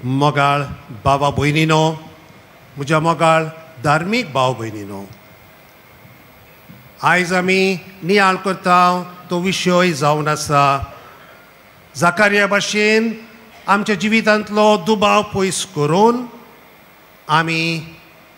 मोगाळ बाबा भयणीनो, म्हज्या मोगाळ धार्मीक भाव भयणीनो, आयज आमी नियाळ करता तो विशय जावन आसा जाकारिया भाशेन आमच्या जिवितांतलो दुबाव पयस करून आमी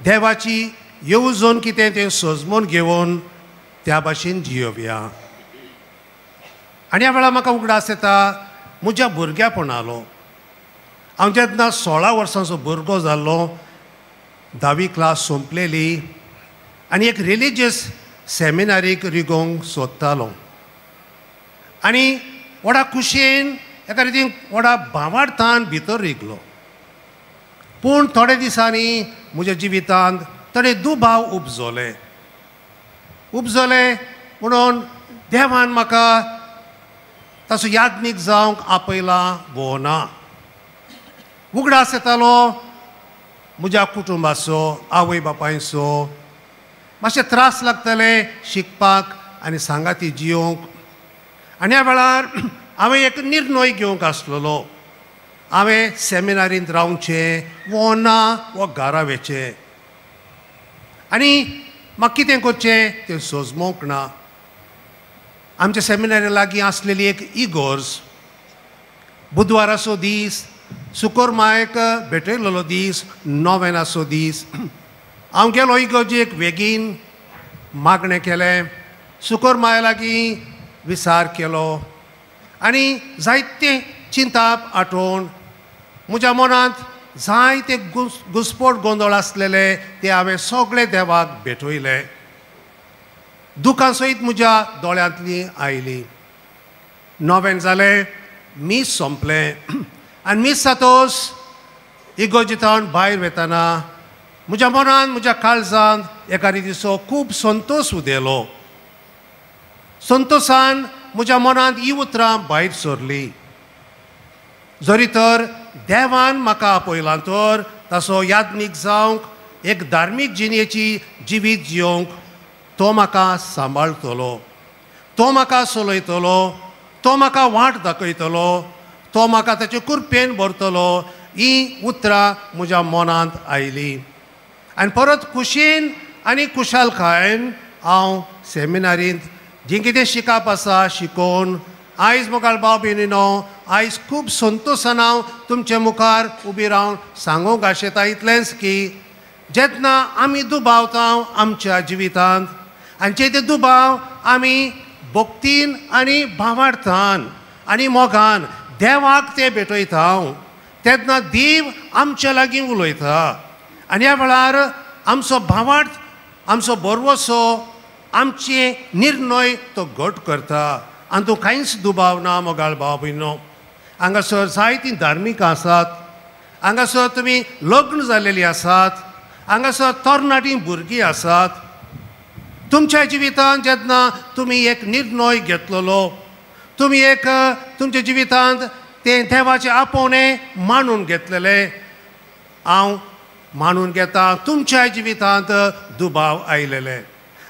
देवाची येवजण कितें तें सजमून घेवन त्या भाशेन जियोवया. आनी ह्या वेळार म्हाका उगडास येता म्हज्या भुरग्यापणालो. हांव जेन्ना 16 वर्सांचो भुरगो जाल्लो, 10वी क्लास सोंपलेली आनी एक रिलिजियस सेमिनारीक रिगोवंक सोदतालो. आनी व्हडा खुशयेन एका रितीन व्हडा भावार्थान भितर रिगलो. पूण थोडे दिसांनी म्हज्या जिवितांत थोडे दुबाव उपजले म्हणून देवान म्हाका ताचो याज्ञीक जावंक आपयला वो ना. उगडास येतालो म्हज्या कुटुंबाचो, आवय बापायचो. मातशे त्रास लागतले शिकपाक आनी सांगाती जियोवंक. आनी ह्या वेळार हांवें एक निर्णय घेवंक आसलेलो, हांवें सेमिनारींत रावचें वो ना वो घरा वचचें. आनी म्हाका कितें करचें तें सोजमोंक ना. आमच्या सेमिनारी लागीं आसलेली एक इगोर्ज, बुधवाराचो दीस, सुकोरमायक भेटयलेलो दीस, नोवेनाचो दीस. हांव गेलो इगोर्जेक, वेगीन मागणें केलें, सुकोरमाया लागीं विचार केलो आनी जायते चिंताप आठोवन म्हज्या मनांत जायते घुस्पोट गोंदळ आसलेले ते हांवें सगळे देवाक भेटयले. दुकां सयत म्हज्या दोळ्यांतली आयली. नोवेन जालें, मीस सोंपलें आनी मीस जातोच इगोर्जेंतल्यान भायर वतना म्हज्या मनांत, म्हज्या काळजांत एका रितीचो खूब संतोश उदेलो. संतोशान म्हज्या मनांत ही उतरां भायर सरली, जरी तर देवान म्हाका आपयलां तर ताचो याज्ञीक जावंक, एक धार्मीक जिणेची जिवीत जियोवंक तो म्हाका सांबाळटलो, तो म्हाका चलयतलो, तो म्हाका वाट दाखयतलो, तो म्हाका ताचे कृपेन भरतलो. ही उतरां म्हज्या मनांत आयली आनी परत खुशयेन आनी खुशालकायेन हांव सेमिनारींत जें कितें शिकप आसा शिकोवन आयज मोगाळ भाव भयणीनो, आयज खूब संतोशान हांव तुमचे मुखार उबी रावन सांगूंक आशेता इतलेंच की जेन्ना आमी दुबावता आमच्या जिवितांत आनी जे ते दुबाव आमी भक्तीन आनी भावार्थान आनी मोगान देवाक ते भेटयता तेन्ना देव आमच्या लागीं उलयता. आनी ह्या वेळार आमचो भावार्थ, आमचो भरवसो, आमचे निर्णय तो घट करता. आनी तूं कांयच दुबाव ना मोगाळ भाव भयणो. हांगासर जायतीं धार्मीक आसात, हांगासर तुमी लग्न जाल्लेलीं आसात, हांगासर तरणाटीं भुरगीं आसात. तुमच्या जिवितांत जेन्ना तुमी एक निर्णय घेतलेलो, तुमी एक तुमच्या जिवितांत तें देवाचें आपोवणें मानून घेतलेलें, हांव मानून घेता तुमच्या जिवितांत दुबाव आयलेले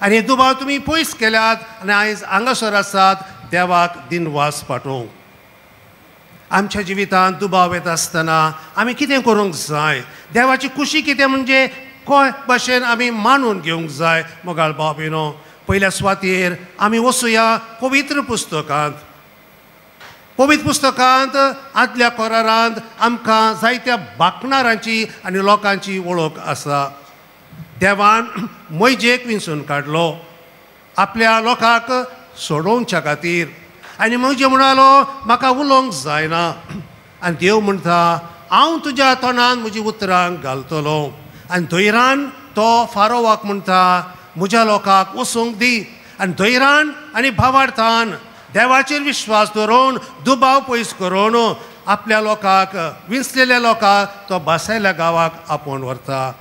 आनी हे दुबाव तुमी पयस केल्यात आनी आयज हांगासर आसात देवाक दिनवास पाठोवंक. आमच्या जिवितांत दुबाव येता आसतना आमी कितें करूंक जाय, देवाची खुशी कितें म्हणजे कोय भाशेन आमी मानून घेवंक जाय. मोगाळ भाव भयणो, पयल्या सुवातेर आमी वचुया पवित्र पुस्तकांत. पवित्र पुस्तकांत आदल्या करारांत आमकां जायत्या बाकणारांची आनी लोकांची वळख आसा. देवान मोयजेक विंचून काडलो आपल्या लोकांक सोडोवच्या खातीर आनी मोयजे म्हणालो म्हाका उलोवंक जायना. आनी देव म्हणटा हांव तुज्या तोंडान म्हजी उतरां घालतलो. आनी धैरान तो फारोवाक म्हणटा म्हज्या लोकांक वचूंक दी. आनी धैरान आनी भावार्थान देवाचेर विश्वास दवरून दुबाव पयस करून आपल्या लोकांक, विंचलेल्या लोकांक तो बासायल्या गांवाक आपोवन व्हरता.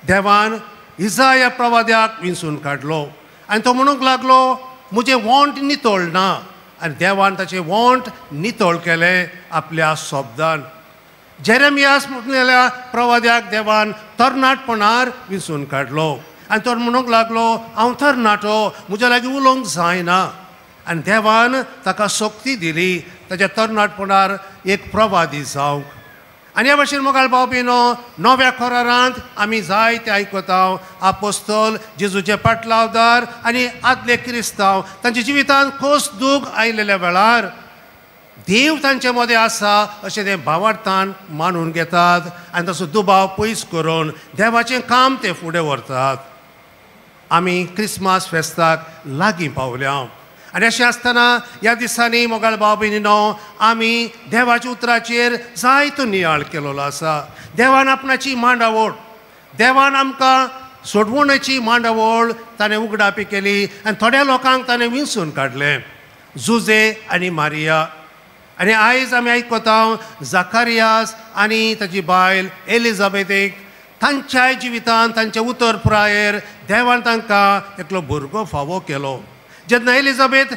देवान इजाया प्रवाद्याक विंचून काडलो आनी तो म्हणूंक लागलो म्हजें वोंट नितळ ना. आनी देवान ताचें वोंट नितळ केलें आपल्या शब्दान. जेरेमियास म्हणलेल्या प्रवाद्याक देवान तरणाटपणार विंचून काडलो आनी तो म्हणूंक लागलो हांव तरणाटो, म्हज्या लागीं उलोवंक जायना. आनी देवान ताका शक्ती दिली ताच्या तरणाटपणार एक प्रवादी जावंक. आनी ह्या भशेन मोगाळ भाव भयणो नव्या करारांत आमी जायते आयकता आपोस्तोल जेजूचे पाटलावदार आनी आदले क्रिस्तांव तांच्या जिवितांत खोस दूख आयिल्ल्या वेळार देव तांचे मदें आसा अशें ते भावार्थान मानून घेतात आनी तसो दुबाव पयस करून देवाचें काम ते फुडें व्हरतात. आमी क्रिसमस फेस्ताक लागीं पावल्या आनी अशें आसतना ह्या दिसांनी मोगाळ भाव भयणीनो आमी देवाच्या उतराचेर जायतो नियाळ केलेलो आसा. देवान आपणाची मांडावळ, देवान आमकां सोडवण्याची मांडावळ ताणें उगडापी केली आनी थोड्या लोकांक ताणें विंचून काडलें, जुजे आनी मारिया. आनी आयज आमी आयकता जाकारियास आनी ताची बायल एलिजाबेथीक तांच्याय जिवितांत तांच्या उतर पुरायेर देवान तांकां एकलो भुरगो फावो केलो. जेन्ना एलिजाबेथ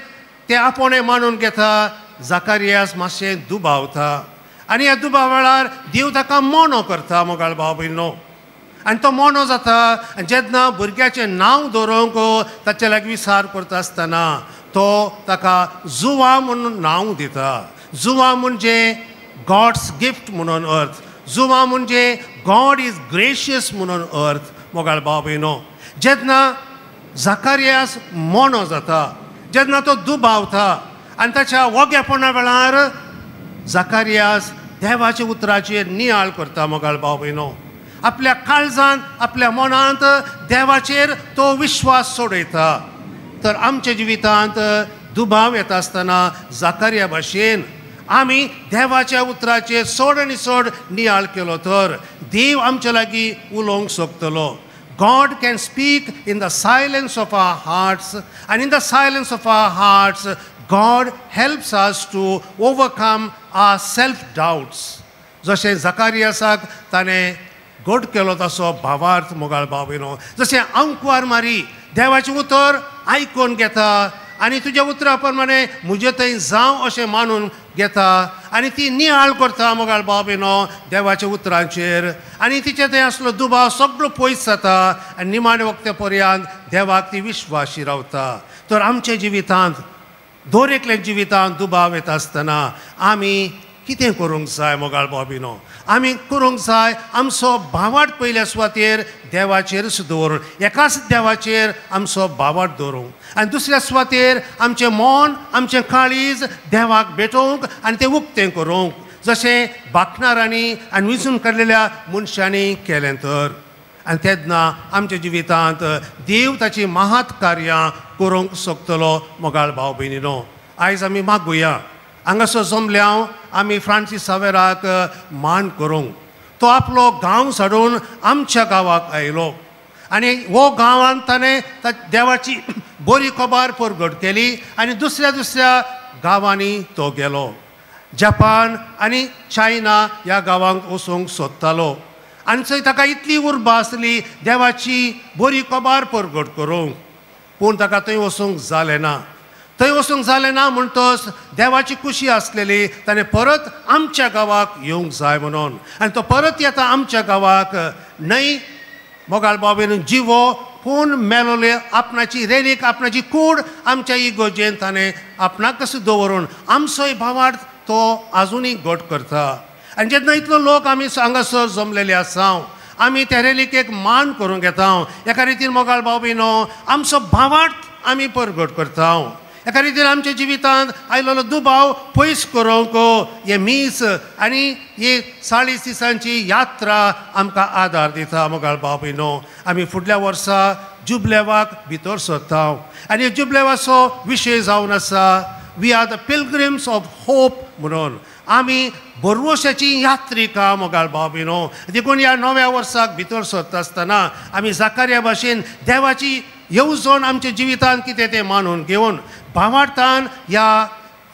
ते आपोवणें मानून घेता जाकारियास मातशें दुबावता आनी ह्या दुबाव वेळार देव ताका मोनो करता मोगाळ भाव भयणो आनी तो मोनो जाता. आनी जेन्ना भुरग्याचें नांव दवरूंक ताचे लागीं विचार करता आसतना तो ताका जुवा म्हणून नांव दिता. जुवा म्हणजे गॉड्स गिफ्ट म्हणून अर्थ, जुवा म्हणजे गॉड is gracious म्हणून अर्थ. मोगाळ भाव भयणो जेन्ना जाकारियास मोनो जाता, जेन्ना तो दुबावता आनी ताच्या वोगेपणा वेळार जाकारियास देवाच्या उतराचेर नियाळ करता. मोगाळ भाव भयणो आपल्या काळजांत आपल्या मनांत देवाचेर तो विश्वास सोडयता. तर आमच्या जिवितांत दुबाव येता आसतना जाकारिया भाशेन आमी देवाच्या उतराचेर सोड आनी सोड नियाळ केलो तर देव आमच्या लागीं उलोवंक शकतलो. God can speak in the silence of our hearts, and in the silence of our hearts, God helps us to overcome our self-doubts. जशें जाकारियासाक ताणें गोड केलो तसो भावार्थ मोगाळ भाव भयणो जशें आंकवार मारी देवाचें उतर आयकून घेता आनी तुज्या उतरा प्रमाणे म्हजे थंय जावं अशें मानून घेता आनी ती नियाळ करता मोगाळ भाव भयणो देवाच्या उतरांचेर आनी तिचे थंय आसलो दुबाव सगळो पयस जाता आनी निमाणे वखते पर्यंत देवाक ती विश्वाशी रावता. तर आमच्या जिवितांत दर एकल्या जिवितांत दुबाव येता आसतना आमी कितें करूंक जाय मोगाळ भाव भयणो आमी करूंक जाय आमचो भावार्थ पयल्या सुवातेर देवाचेरच दवरून एकाच देवाचेर आमचो भावार्थ दवरूंक आनी दुसऱ्या सुवातेर आमचें मन आमचें काळीज देवाक भेटोवंक आनी तें उक्तें करूंक जशें बाकणारांनी आनी विंचून काडलेल्या मनशांनी केलें तर. आनी तेन्ना आमच्या जिवितांत देव ताची महात कार्यां करूंक शकतलो. मोगाळ भाव भयणीनो आयज आमी मागुया हांगासर जमल्या आमी फ्रांसीस सावेराक मान करूंक. तो आपलो गांव सोडून आमच्या गांवाक आयलो आनी हो गांवांत ताणें देवाची बरी खबर परगट केली आनी दुसऱ्या दुसऱ्या गांवांनी तो गेलो. जपान आनी चायना ह्या गांवांक वचूंक सोदतालो आनी थंय ताका इतली उर्बा आसली देवाची बरी खबर परगट करूंक, पूण ताका थंय वचूंक जालें ना. थंय वचूंक जालें ना म्हणटच देवाची खुशी आसलेली ताणें परत आमच्या गांवाक येवंक जाय म्हणून आनी तो परत येता आमच्या गांवाक. न्हय मोगाळ भाव भयणीनो जिवो पूण मेलोले आपणाची रेलीक आपणाची कूड आमच्या इगोजेन ताणें आपणाक कसो दवरून आमचोय भावार्थ तो आजुनूय घट करता. आनी जेन्ना इतलो लोक आमी हांगासर जमलेले आसा आमी त्या रेलिकेक मान करूंक घेता. एका रितीन मोगाळ भाव भयणीनो आमचो भावार्थ आमी परगट करता. एका रितीन आमच्या जिवितांत आयलेलो दुबाव पयस करूंक हे मीस आनी ही 40 दिसांची यात्रा आमकां आदार दिता. मोगाळ भाव भयणीनो आमी फुडल्या वर्सा जुबलेवाक भितर सरता आनी जुबलेवाचो विशय जावन आसा we are the pilgrims of hope म्हणून आमी भरवशाची यात्रिका. मोगाळ भाव भयणीनो देखून ह्या नव्या वर्साक भितर सरता आसतना आमी जाकारिया भाशेन देवाची येवजण आमच्या जिवितांत कितें तें मानून घेवन भावार्थान ह्या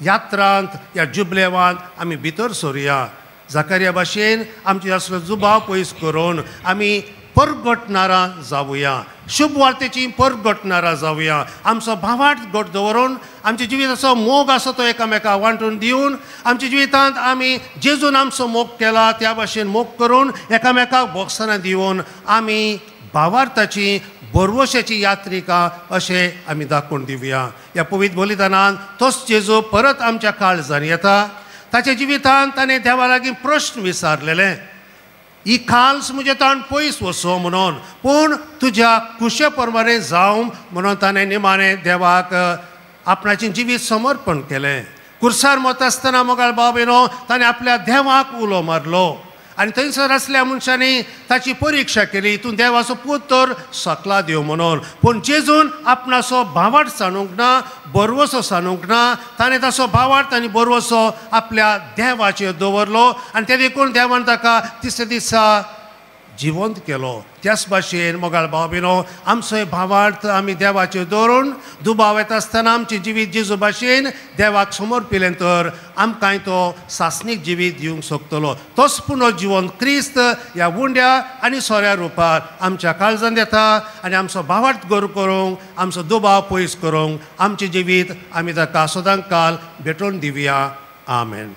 यात्रांत ह्या जुबलेवांत आमी भितर सरुया. जाकारिया भाशेन आमचे आसलो दुबाव पयस करून आमी परगटणारां जावया, शुभ वार्तेची परगटणारां जावया. आमचो भावार्थ घट दवरून आमच्या जिविताचो मोग आसा तो एकामेका वांटून दिवन आमच्या जिवितांत आमी जेजून आमचो मोग केला त्या भाशेन मोग करून एकामेकाक बोगसणां दिवन आमी भावार्थाची भरवशाची यात्रिका अशें आमी दाखोवन दिवया. ह्या पवित्र बलिदानान तोच जेजू परत आमच्या काळजान येता. ताच्या जिवितांत ताणें देवा लागीं प्रश्न विचारलेले, ही खाल्स म्हजें ताण पयस वचो म्हणून, पूण तुज्या कुशे प्रमाणे जावं म्हणून ताणें निमाणें देवाक आपणाचें जिवीत समर्पण केलें. कुर्सार मत आसतना मोगाळ भाव भयणो ताणें आपल्या देवाक उलो मारलो आनी थंयसर आसल्या मनशांनी ताची परिक्षा केली, तूं देवाचो पूत तर सकला देव म्हणून. पूण जेजून आपणाचो भावार्थ सांडूंक ना, बरवसो सांडूंक ना. ताणें ताचो भावार्थ आनी बरवसो आपल्या देवाचेर दवरलो आनी ते देखून देवान ताका तिसऱ्या दिसा जिवंत केलो. त्याच भाशेन मोगाळ भाव भयणो आमचो भावार्थ आमी देवाचेर दवरून दुबाव येता आसतना आमचें जिवीत जेजू भाशेन देवाक समर्पिलें तर आमकांय तो सासणीक जिवीत दिवंक शकतलो. तोच पुनर्जिवन क्रिस्त ह्या उंड्या आनी सोऱ्या रुपार आमच्या काळजांत येता आनी आमचो भावार्थ गोर करूंक, आमचो दुबाव पयस करूंक आमचें जिवीत आमी ताका सदां काल भेटोवन दिवया. आमेन.